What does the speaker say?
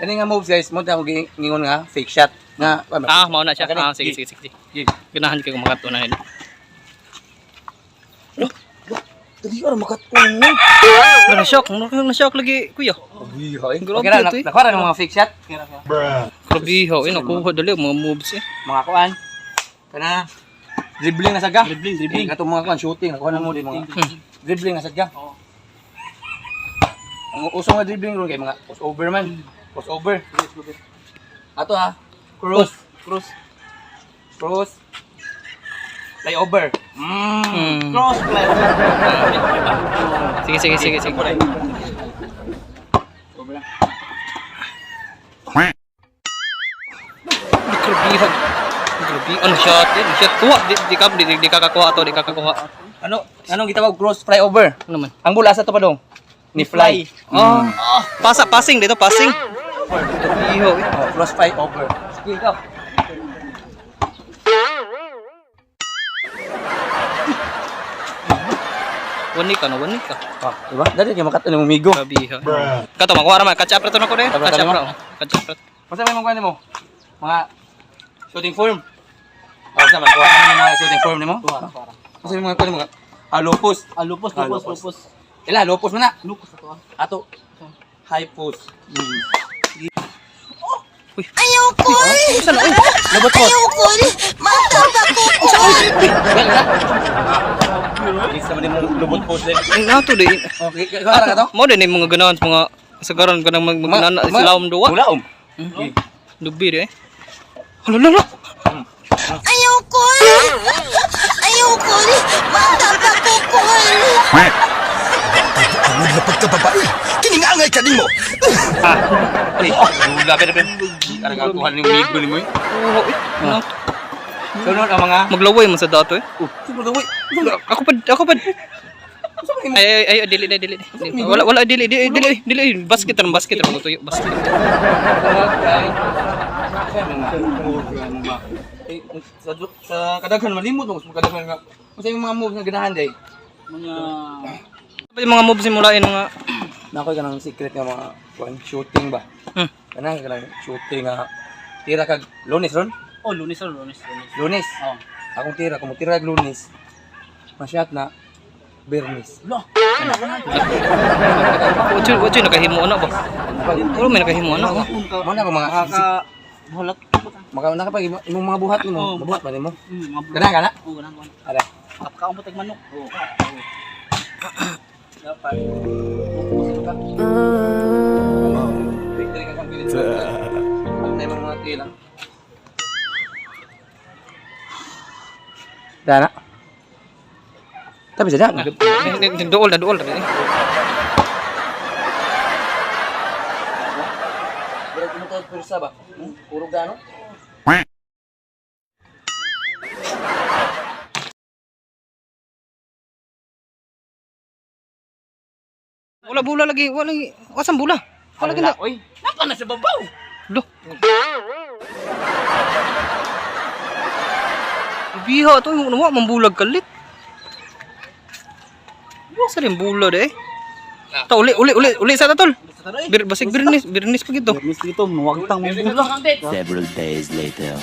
Kani nga moves, guys, mo ako gingon nga fake shot nga. Ah, mao na siya. Kani. Ah, sige, sige, sige. Ganahan kay makatunahin. Dali ra makat-on. Na shock, na shock lagi kuya. Ay, Grabe okay ra, ito eh. nakuha ra ng mga fake shot. Grabe ho, eh nakuha dali mga moves eh. Mga kuan. Kana dribbling na saga. Dribbling, dribbling. Eh, katong mga kuan shooting, nakuha na mo din mga dribbling na sadya. Ang uso nga dribbling ron kay mga crossover man. Crossover. Ato ha. Cross, Cross. cross. Flyover. Cross play. Sige, sige, sige, sige. Over lang. Grabe ho. Grabe. Ano shot? Eh, shot kuha. Di ka kakuha to, di ka kakuha. Ano anong gitawag cross flyover? Ano man? Ang bula sa to pa dong. Ni fly. Oh, pasa passing dito, passing. Grabe ho. Eh. Oh, cross flyover. Sige, ikaw. Wani ka no, wani ka. Ah, diba? Dali kay makat mo migo. Grabe ho. Kato makuha ra man, catch up ra to nako de. Catch up Catch up ra ra. Oh. Catch up ra. Basta may mga mo? Mga shooting form. Oh, sa man kuha mo mga shooting form nimo? Basta may mga kuha nimo. Ah, lupus. Ah, lupos, Ah, lupos, lupos. lupos. Ila, lupus man na. Lupos na to ah. Ato. High post. Uy. Ayoko! Usa na oy. Lubot post. Ayoko! Magkabako ko! Well, na. Isa man imong lubot post din. Ay, nato di. Okay, ikaw ara ka to? Mo din yung mga ganahan sa mga sagaran kanang mag magnana sila om duwa. Mulaom. Dubi di eh. Hala hala. hala. Ayoko! Ayoko! Magkabako ko! Ang na pagkababae, kiningangay ka nimo. Ay, lula pero pero. Ara ka kuha ning migo nimo. Eh. Oo, eh. Nato. Sunod ang mga Maglaway mo sa dato eh. Oh, sunod uy. Ako pa, ako pa. Ay, ay, ay, dili, dili, dili. Wala, wala, dili, dili, dili, dili. Basket ran, basket ran, tuyo, basket. Eh, sa kadaghan malimot mo sa kadaghan nga. Unsa yung mga moves nga ganahan day? Mga Yung mga moves simulain mga Nakoy kanang secret nga mga kuan shooting ba. Kanang kanang shooting nga tira kag Lunes ron. Oh, Lunes, oh, Lunes, Lunes. Lunes. Oh. Akong tira kung tira kag Lunes. Ma-shot na Bernis. Lo. Ocho, ocho nakahimo ana ba? Wala may nakahimo ana ba? Mo na ko mga Maka buhalat. maka nakapag imong mga buhat nimo, Oh, mabuhat ba nimo? Mga Kana kana. Oh, ganahan ko. Ara. Kapkaon mo tag manok. Oh. Dapat. Focus ka. Victory ka kang pilit. Ang na imong mga tila. Dana. Tapi sa dana. Duol na duol na. Eh. Pero kung tawag pursa ba? Puro gano? Wala bula lagi, wala lagi. Wasang bula? Wala gina. Oy, napa na sa babaw. Lo. Biha to yung nawa mambulag kalit. Sa rin bula de eh. Ta uli uli uli uli sa tatol. Bir basig birnis birnis pa gito. Lunes dito, wag tang mong bula. Several days later.